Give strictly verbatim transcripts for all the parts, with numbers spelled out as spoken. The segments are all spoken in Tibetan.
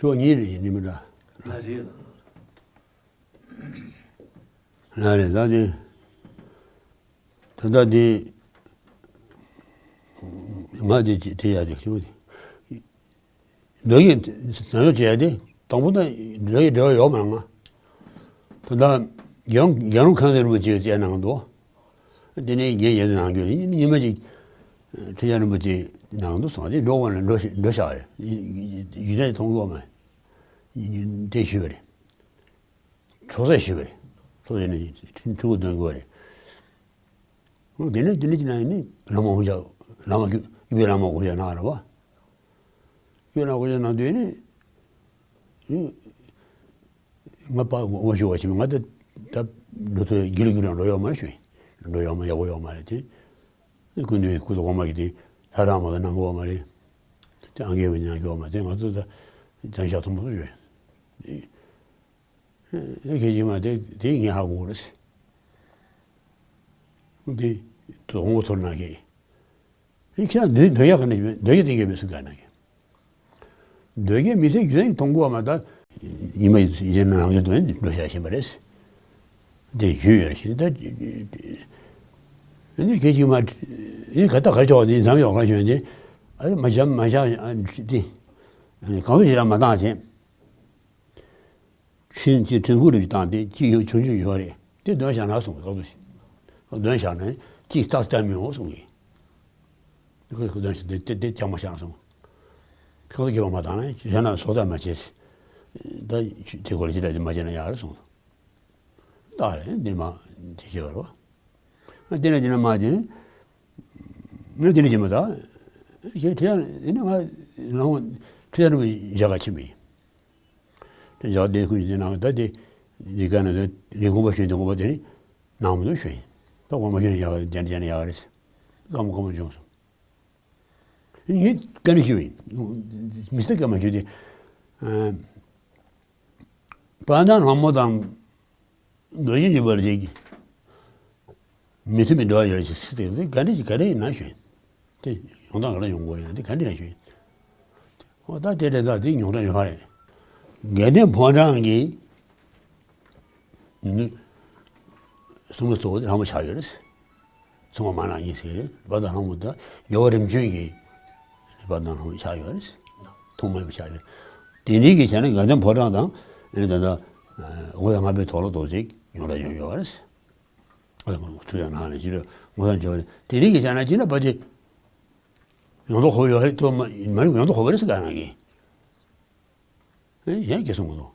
ཕྱོགས་གཉིས་རེད་ཡིན་ནི་མི་འདྲ། ལ་རེད་ལ། ལ་རེད་ད་དེ། ད་ལྟ་དེ། ང་དེ་དེ་ཡ་དེ་ཁྱོད་དེ། འདོད་ཡོན་བཟང་ཡོད་བྱས་ཏེ་དང་པོ་དང་འདོད་ཡོན་འབྲེལ་བ་ཡོད་མ་རེད་ང་། ད་ལྟ་རྒྱལ་རོང་རྒྱལ་རོང་ཁང་ཚན་རིན་པོ་ཆེ་བཅས་གནང་འདུག་དེ་ནས་རྒན་ཡེ་ནང་རྒྱུ་ཉི་མ་གཅིག་ཁྲི་བྱང་རིན་པོ་ཆེ་ནང་དུ་སོང་སྟེ་འགྲོ་བ་ལ་འགྲོ་ཤ་འགྲོ་ཤག་རེད། ཡུལ་ནས་མཐོང་གི་ཡོད་མ་རེད། དེ་ཞུས་པ་རེད། ཚོགས་གསོག་ཞུས་པ་རེད། ཚོགས་གསོག་ནས་ཕྲུ་གུ་འདོན་དགོས་རེད། དེ་ནས་དེ་ནས་ཅི་ན་ཡིན་ནི་བླ་མ་དབུ་ཞྭ་བླ་མ་ཀུན་པའི་བླ་མ་དབུ་ཞྭ་གནང་ར་བ། ཀུན་ན་དབུ་ཞྭ་གནང་དུས་ནི། ང་པ་དབུ་ཞྭ་བ་ཞིག་ང་ད་ད་འགྲོ་ཐུབ་དགེ་ལུགས་ཀྱི་རང་འགྲོ་ཡོད་མ་རེད་ཞུ། འགྲོ་ཡོད་མ་ཡག་པོ་ཡོད་མ་རེད་དེ། ཀུན་ཏུ་ཀུན་ཏུ་གོང་མ་གི་དེ་ལྷ་རམས་མ་གནང་གི་ཡོད་མ་རེད། དེ་ཨང་རྒས་པའི་ཉམས་ཀྱི་ཡོད་མ་རེད་ང་ཚོ་ད་བྱང་ཤར་ཐུན་མོང་ཞུ། ཨེ་ཁྱེད་ཀྱིས་མ་དེ་དེ་ངས་ཧ་གོ་རེད། དེ་དོ་དགོང་ཚོར་ན་ཁྱེད། ཨེ་ཁྱེད་རང་འདོད་འདོད་ཡག་ག་ནས་འདོད་ཡག་དེ་གས་མི་སུ་ག་ན་གི། འདོད་ཡག་མི་ཚེ་རྒྱུ་མཚན་མཐོང་དགོས་མ་ད། ཉི་མ་ཡིན་ན་ནང་གི་དོན་འགྲོ་བྱ་བཞིན་པ་རེད། དེ་ཞུས་ཡོད་རེད་ཤི་ད། ཨེ་ཁྱེད་ཀྱིས་མ་ཨེ་ག་ད་ག་ཆོག་དེ་འཛམ་ཡོག་ག་ཞོན་དེ་ཨ་མ་བྱམས་མ་བྱམས་དེ་གང་དུ་ཞིག་ལ་མ་བཏང་བྱས། ཕྲིན་གྱི་ཕྲིན་སྐུ་རིགས་བཏང་སྟེ་གཅིག་ཡོད་ཆུང་ཆུང་ཡོད་རེད་དེ་འདོན་བཞག་ན་གསུང་གི་ཁ་ཐུག་འདོན་བཞག་ན་གཅིག་རྟག་ཏུ་མི་འོང་གསུང་གི། ཁོ་ཁོ་འདོན་བཞག་དེ་དེ་དེ་ཅང་མ་བཞག་གསུང་། ཁ་ཐུག་སྐྱེ་བ་མ་བཏང་ན་བྱས་ན་སོ་ད་མ་བྱེད། ད་དེ་སྐོར་ལ་ཅི་ལྟ་དེ་མ་བྱེད་ན་ཡག་རེད་གསུང་། རྟག་རེད་འདི་མ་དེ་བྱེད་པ་རེད་བ། དེ་ནས་དེ་ནས་མ་དེ་ནས་ང་དེ་ནས་ཅི་མ་ད་ཞེས་ཁྲི་ཡང་དེ་ནས་ང་ལང་ཁྲི་ཡང་རིན་པོ་ཆེ་མཇལ་ག་ཕྱིན་པ་ཡིན། དེ་འཇག་དེ་ཁུལ་གྱི་ནང་ད་དེ་འདི་ག་ནས་དེ་རི་གོང་པ་ཞོན་དེ་གོང་པ་དེ་ནི་ནང་མི་འདུག་ཞོན་ཡིན། ད་གོང་པ་ཞོན་ཡག་རེད་དེ་འདྲ་ཡག་རེད། སྐར་མ་སྐར་མ་བྱུང་སོང་། ངས་བཀའ་འདྲི་ཞུས་པ་ཡིན། མི་སྟེ་སྐར་མ་ཞུས་ཏེ། དཔལ་ལྡན་ལྷ་མོ་དང་། རྡོ་རྗེ་འཇིགས་པར་བྱེད་ཀྱི། མི་མཐུན་པའི་འབྲེལ་བ་ཡོད་ཅེས་ཟེར་ཏེ་ག་འདྲ་ཞིག་ག་འདྲ་ཡིན་ན་ཞུ། དེ་ཡོང་སྟངས་ག་འདྲ་ཡོང་དགོས་ཡང་དེ་ག་འདྲ་ཡང་ཞུ། ཨོ་ད་དེ་འདྲ་ད་དེ་ཉོག་དྲ་ཡོད་རེད། དགེ་ལྡན་ཕོ་བྲང་གི་གསུང་གི་གཙོ་བོ་དེ་ལྷ་མོ་ཆགས་ཡོད་རེད། གསུང་བ་མ་ནག་གཉིས་ཟེར་རེད་བ་དང་ལྷ་མོ་ད་རྒྱལ་བ་རིམ་བྱོན་གྱི་བ་དང་ལྷ་མོ་ཆགས་ཡོད་རེད། ཐུགས་མ་ཡིན་པ་ཆགས་ཡོད། དེ་འདྲའི་གི་བྱས་ན་དགེ་ལྡན་ཕོ་བྲང་དང་ཨ་ནི་ད་ལྟ་འོ་ད་ལྔ་པའི་དོག་ལོ་དོག་ཅིག་ཉོག་དྲ་ཡོད་ཡོད་རེད། ཨ་ལ་མ་ཚུར་ཡང་ནང་ནས་ཅི་རེད་ངོ་ཚ་འཇོག་རེད་དེ་རིང་གི་ཆ་ན་ཅི་ན་པ་ཅི། ཡོང་དོ་ཧོ་ཡོད་རེད་ཐོ་མ་མ་རིག་ཡོང་དོ་ཧོ་བ་རེད་ཟེར་ག་ནང་གི། ཡང་གི་སོང་དོ།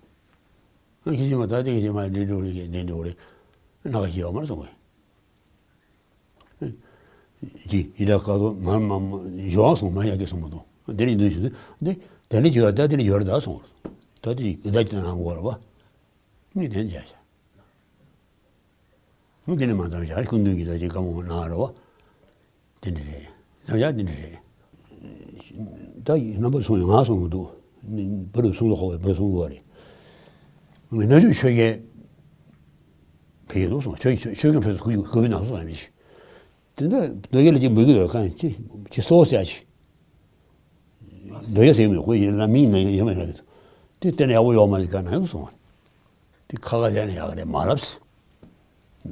ཁྱི་ཞིག་མ་ད་དེ་གི་ཞིག་མ་འདི་འགྲོ་རེད་གི་འདི་འགྲོ་རེད། ན་ག་ཞིག་ཡོད་མ་རེད་སོང་བས། ཅི་ཡི་དྭགས་དཀར་པོ་མ་མ་མ་ཞོག་སོང་མ་ཡང་གི་སོང་མ་དོ། དེ་རིང་འདུག་ཞིག་འདི་དེ་ནི་ཞོག་ད་དེ་ནི་ཞོག་རེད་ད་སོང་། ད་དེ་ཡི་དྭགས་ཀྱི་ནང་གོ་ར་བ། མི་དེ་འཇལ་ཤག་ནུ་དེ་ནས་མ་འདམ་བྱ་ཁུངས་འདུན་གྱི་ད་ཅིག་བཀའ་མོལ་གནང་ར་བ། དེ་འདྲ་རེད། འདམ་བྱ་དེ་འདྲ་རེད། ད་རྣམ་པ་ཚོ་ཡང་ང་སོང་གི་འདུག་བུ་རུ་སོང་དུ་ཧོ་བའི་བུ་རུ་སོང་དུ་བ་རེད། མི་སྣ་ཆོས་ཆོས་རྒྱལ་ཕེབས་ཀྱི་འདུག་སོང་ཆོས་ཆོས་ཆོས་རྒྱལ་ཕེབས་སུ་ཁུ་ཁུ་བི་ནང་སོང་ཡང་མི་ཤི། དེ་འདྲ་འདོད་རྒྱལ་ལ་ཅིག་འབུལ་གྱི་འདུག་གང་ཅི་ཅི་སོ་ཟེར་ཅི། འདོད་ཡ་ཟེར་མི་ཁོ་ཡིན་ལ་མིན་ན་ཡ་མ་ལ་དེ་བསྟན་ཡག་པོ་ཡོག་མ་ཡིན་ག་ན་ཡོང་སོང་བ། དེ་ཁ་ཁ་བསྡད་ན་ཡག་རེད་མ་ལབ་སི།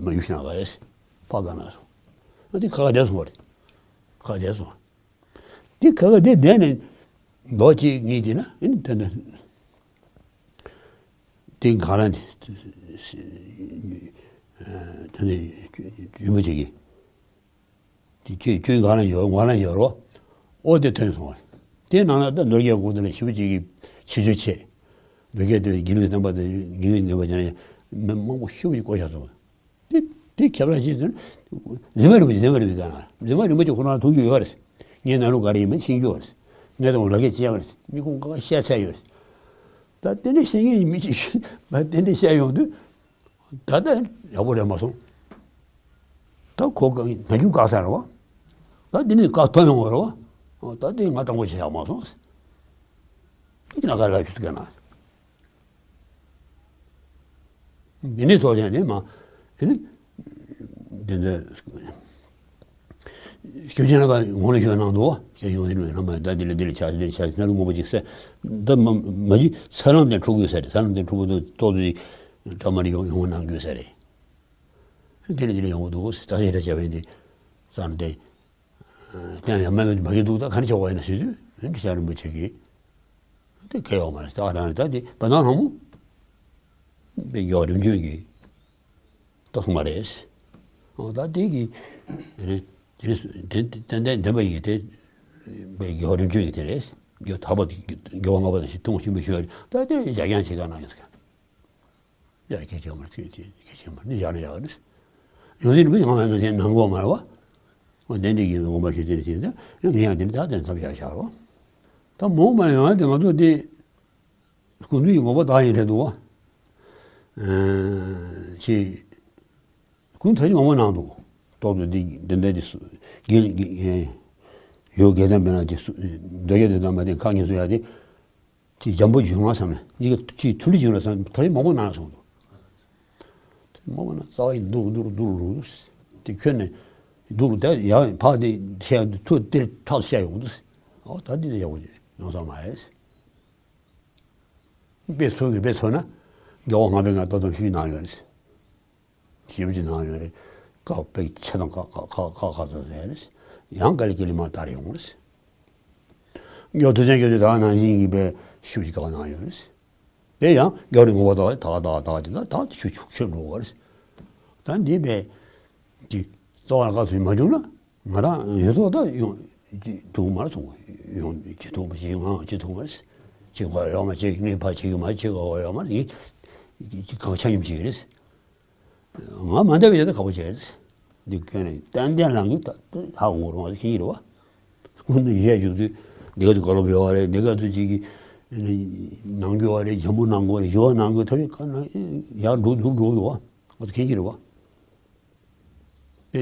མ་ཡུ་ཤ་ན་ག་རེད་སི། ཕ་ག་ན་སོང་། དེ་ཁ་ཁ་བསྡད་སོང་བ་རེད། ཁ་བསྡད་སོང་བ། དེ་ཁ་ཁ་བསྡད་བསྡད་ནས་མདོག་ཅིག་ངེས་ཀྱི་ན་ཨེ་ནི་དེ་འདྲ། དེ་ག་རང་དེ་དེ་ནས་རིན་པོ་ཆེ་གི་དེ་ཁྱོད་ཁྱོད་གང་ལ་ཡོད་ང་ལ་ཡོད་རོ། ཨོ་དེ་ཐོན་སོང་བ། དེ་ནང་ལ་ད་ནོར་རྒྱས་གོང་དེ་ལ་ཞིབ་ཅིག་གི་ཆེ་ཆུ་ཆེ། ནོར་རྒྱས་དེ་དགེ་ལུགས་བསྟན་པ་དེ་དགེ་ལུགས་ནོར་བ་ཅན་མི་མང་པོ་ཞིབ་ཅིག་བསྐོ་བཞག་སོང་། དེ་དེ་ཁྱབ་ར་ཅིག་དེ་ལི་མ་རིན་པོ་ཆེ་ལི་མ་རིན་པོ་ཆེ་གང་ལ་ལི་མ་རིན་པོ་ཆེ་ཁོ་རང་ཐུག་རྒྱུ་ཡོད་རེད། ངས་ནང་ལུགས་ག་རེ་ཡིན་མིན་ཤེས་རྒྱུ་ཡོད་རེད། ངས་དང་ལ་སྐད་བཅད་པ་རེད་མི་ཁོང་ག་བཤད་ཚད་ཡོད་རེད། ད་དེ་འདྲ་བཤད་མཁན་ཡིན་མི་ཅིག་ད་དེ་འདྲ་བཤད་ཡོང་དུས། ད་ལྟ་ཡག་པོ་རེད་མ་སོང་། ད་ཁོ་ག་ན་རྒྱུ་བཀག་ས་རེད་བ། ད་འདི་ནས་བཀག་ཐོན་ཡོང་བ་རེད་བ། ད་དེ་ང་དྲང་པོ་བྱས་ཡག་མ་སོང་། ད་ན་ག་ལ་ཆུ་ཚིག་ན། འདི་ནས་ཐོག་ཅན་དེ་མ། དེ་ནི། དེ་འདྲ། ཞབས་ཆེན་རྣམ་པ་ངོ་ལ་ཞུ་གནང་འདུག་ཞེས་ཡོང་ཟིན་པའི་རྣམ་པ་ད་འདི་ལ་འདི་ལ་ཆ་འདི་ལ་ཆ་ན་ལུ་མོ་པ་ཅིག་སེ་ད་མ་མ་ཅི་ས་ལམ་དེ་འཁྲུག་དགོས་ཟེར་ས་ལམ་དེ་འཁྲུག་པོ་དུ་ཏོག་ཙི་བཀྲ་མ་རི་ཡོང་ཡོང་གནང་དགོས་ཟེར་རེད། འདི་ལ་འདི་ལ་ཡོང་འདུག་ད་ཞེ་དྲག་བྱ་བའི་འདི་ས་ལམ་དེ་ཀྱང་ཡང་མ་མ་གི་འདུག་ད་ག་ནས་ཆོག་པ་ཡིན་ན་ཟེར་དུས་འདི་ཤ་རིན་པོ་ཆེ་གིས་དེ་གལ་ཡོད་མ་རེད་ད་རང་ད་འདི་བ་ནང་ལྷ་མོ་དཔེ་མགྱོགས་རིམ་བྱོན་གྱི་ཏོག་ཙམ་མ་རེད། ཨོ་ད་དེ་གི་རེད། དེ་ནི་ཏན་ཏན་ལྡན་པ་ཡི་དེ་དཔེ་དགེ་བ་རིམ་བྱོན་གྱི་དེ་རེད། དགེ་བ་དག་པ་དེ་དགེ་བ་ལྔ་པ་དང་ཞིག་ཐུན་མོང་ཆེན་པོའི་ཞུ་བ་རེད། ད་དེ་རེད་ཡ་ཡང་ཆེ་ག་ན་ཡོད་ཟེར་ག་ཡ་ཁྱེད་ཆེ་མར་ཁྱེད་ཆེ་ཁྱེད་ཆེ་མར་ནི་ཡག་ན་ཡག་རེད། ཡོང་སྲིད་ནི་མི་ཡང་ན་དེ་ནང་གོ་མ་རེད་བ། ཨོ་དེ་འདྲ་གི་ངོ་མ་ཞུ་དེ་རེད་ཟེར་ད་ངས་ཡང་དེ་འདྲ་ད་དེ་འཚབ་ཡག་བཞག་རོགས། ད་མོ་མ་ཡོང་ཡ་དེ་ང་ཚོ་དེ། སྐུ་མདུན་གྱི་ངོ་བོ་བདག་ཡིན་རེད་འདུག་བ། ཅེས། སྐུ་མདུན་ཐབས་ཤེས་མང་པོ་གནང་འདུག་ཏོག་ཏུ་འདི་འདི་འདྲ་འདི་སུ་དགེ་དགེ་ཡོད་དགེ་ལྡན་མི་ལ་ཅིག་སུ་འདོད་རྒྱལ་དུ་དམ་པ་དེ་ཁག་གཉིས་སུ་ཡ་དེ་ཅིག་འཇམ་པོ་བྱུང་ང་བསམ་ནས་འདི་ག་ཅིག་ཐུ་ལི་བྱུང་ལ་བསམ་ཐབས་ཤེས་མང་པོ་གནང་སོང་འདུག་མང་པོ་ན་རྩ་བ་ཡིན་འདུག་འདུག་འདུག་འདུག་དེ་ཁྱོད་ནས་འདུག་དེ་ཡང་ཕག་དེ་བཤད་ཐུ་དེ་ཐག་བཤད་ཡོང་འདུག་ཨོ་ད་འདི་ཡག་པོ་ཡོང་ས་མ་རེད། དཔེ་ཚོ་གི་དཔེ་ཚོ་ན་རྒྱལ་བ་ལྔ་པའི་ང་ཏོག་ཙམ་ཞུས་གནང་ཡོད་རེད། ཞིབ་ཅིག་གནང་ཡོད་རེད། ཀ་དཔེ་ཆ་དང་ཀ་ཀ་ཀ་ཀ་ཀ་ཚོ་ཟེར་རེད། ཡང་ཀ་ལི་ཀི་ལི་མ་ལྟར་ཡོང་རེད། རྒྱལ་བ་ཐུབ་བསྟན་རྒྱལ་པོ་ད་ནང་བཞིན་གྱི་དཔེ་ཞུ་ཅིག་བཀའ་གནང་ཡོད་རེད། དེ་ཡང་རྒྱལ་བ་རིན་པོ་ཆེ་ད་ད་ད་ཅི་ད་ད་ཆུ་ཆུ་ཆུ་འགྲོ་བ་རེད། ད་འདི་དཔེ་ཅིག་རྩ་བ་ལ་བཀའ་ཚོད་མ་བྱུང་ན། ང་རང་ཡོད་ཐོག་ད་ཡོང་ཅི་ཐུབ་མ་སོང་། ཡོང་ཅི་ཐུབ་མ་ཞིག་ང་ཅི་ཐུབ་མ་ཅི་གོ་ཡོད་མ་ཅི་ངས་ཕ་ཅི་གི་མ་ཅི་གོ་ཡོད་མ་ངས་ཅི་གང་ཆ་མཉམ་ཅི་རེད། ང་མ་འདྲ་བའི་ཡོད་ད་ཁ་བོ་བྱས། འདི་ཀན་ནས་ཏན་ཏན་རང་གི་ད་ད་ཧ་གོ་རུང་བ་ཤེས་ཀྱི་རེད་བ། སྐུ་མདུན་ཡས་བཞུགས་དུས་འདི་ག་དུ་ག་ལོ་བེ་བ་རེད། འདི་ག་དུ་ཅིག་གི་ནང་རྒྱུ་བ་རེད། འཇམ་པོ་ནང་གོ་རེད། ཞི་བ་ནང་གོ་ཐབས་ཡོད་ཀ་ན་ཡར་འགྲོ་འདུག་འགྲོ་འདུག་བ་ང་ཚོ་མཁྱེན་གྱི་རེད་བ། དེ་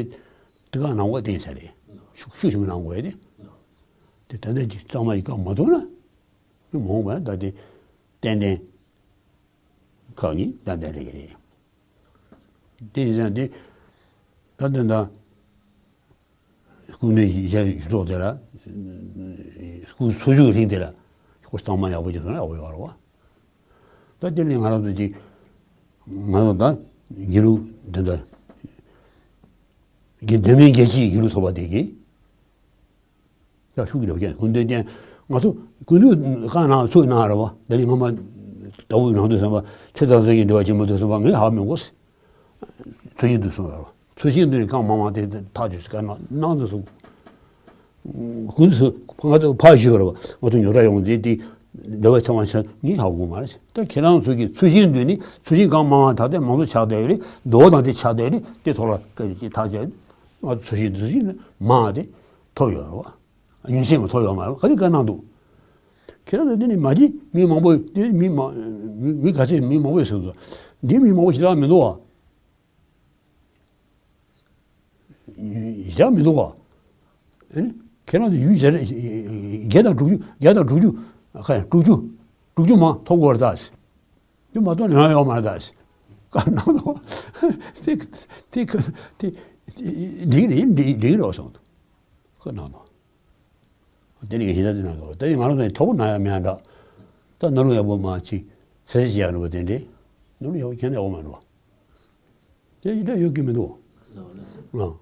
དེ་ག་ནང་བ་བསྟན་ས་རེད། ཤུགས་ཤུགས་ཞིག་ནང་བ་དེ། དེ་ད་ལྟ་ཅིག་གཙང་མ་ཡི་བཀག་མ་ཐུབ་ན། མ་འོངས་པ་ད་དེ་ཏན་ཏན་ཁག་གཉིས་ཏན་ཏན་རེད་ཀྱི་རེད། དེ་ཡིན་ཙང་དེ་ད་ལྟ་ད་སྐུ་མདུན་ཞལ་བཞུགས་ཐོག་དེ་ལ་སྐུ་འཚོ་བཞུགས་རིང་དེ་ལ་ཁོ་གཙང་མ་ཡག་པོ་ཅིག་སོང་ན་ཡག་པོ་ཡོད་རེད་བ། ད་དེ་ནས་ང་རང་ཚོ་ཅིག་ང་ཚོ་ད་དགེ་ལུགས་འདི་འདྲ་དགེ་འདུན་མའི་རྒྱལ་སྤྱིའི་དགེ་ལུགས་ཚོགས་པ་དེ་གིས་ད་ཤུགས་ཀྱི་རེ་བ་ཀྱང་སྐུ་མདུན་བསྟན་ང་ཚོ་སྐུ་མདུན་བཀའ་གནང་ཚུལ་གནང་རེད་བ། དེ་ནི་སྔོན་མ་ཟླ་བོ་ནང་དུ་བསམ་པ་ཆོས་དར་ཚོགས་ཀྱི་འབྲེལ་བ་ཆེན་པོ་དུ་སོང་བ་ངས་ཧ་མི་གོ། ཚུལ་བཞིན་དུ་གསུངས་པ་ཚུལ་བཞིན་དུ་ནི་གང་མང་མང་དེ་ཐག་ཆོད་ཀ་ན་སྣང་དུ་སོང་། ཀུན་ཏུ་ང་ཚོ་ཕར་ཞུས་པ་རེད་བ། ང་ཚོ་ཉོ་གྲ་ཡོང་དེ་དེ་འདྲ་བའི་ཚེ་བ་ཆ་ངས་ཧ་གོ་མ་རེད། ད་ཁྱེད་རང་ཚོ་གི་ཚུལ་བཞིན་དུ་ནི་ཚུལ་བཞིན་གང་མང་མང་ད་ལྟ་མང་ཚོགས་ཆགས་བསྡད་རེད། མདོ་དང་དེ་ཆགས་བསྡད་རེད། དེ་ཐོག་ལ་སྐད་ཆ་ཐག་ཆོད་ང་ཚོ་ཚུལ་བཞིན་དུ་ཚུལ་བཞིན་དུ་མང་དེ་ཐོབ་ཡོད་རེད་བ། ཉིན་ཤས་མ་ཐོབ་ཡོད་མ་རེད་བ། ག་རེ་བཀའ་གནང་འདུག་ཁྱེད་རང་ཚོ་འདི་ནི་མ་གྱིས་མི་མང་པོ་དེ་མི་མང་མི་མི་ག་ཚད་མི་མང་པོས་ཟེར་འདུག་འདི་མི་མང་པོ་ཞེ་དྲག་མི་འདུག་བ། ཞེ་དྲག་མི་འདུག་བ། ཨེ་ནི་ཁྱེད་རང་ཚོ་ཡུལ་བཞི་རེ་བརྒྱད་དང་དྲུག་ཅུ་བརྒྱད་དང་དྲུག་ཅུ་ཁ་ཡང་དྲུག་ཅུ་དྲུག་ཅུ་མ་ཐོབ་དགོས་རེད་ད། དེ་མ་གཏོགས་ཡང་ཡོག་མ་རེད་ད། བཀའ་གནང་འདུག་དེ་དེ་དེ་འགྲིག་རེད་འགྲིག་འགྲིག་རེད་གསུངས་འདུག་བཀའ་གནང་འདུག་དེ་ནི་ངས་ཞེ་དྲག་དེ་གནང་གི་རེད། དེ་ནི་ང་རང་ཚོ་ཐོབ་གནང་ཡ་མེད་འདྲ། ད་ནོར་ལུག་ཡག་པོ་མ་ཅིག་ཟ་ཟི་བྱེད་ཡ་འགྲོ་བ་དེ་འདྲས་ནོར་ལུག་ཡག་པོ་ཁྱེད་ནས་ཡོག་མ་འགྲོ་བ། དེ་ཡིན་འདྲ་ཡོད་ཀྱི་མི་འདུག་ཨ།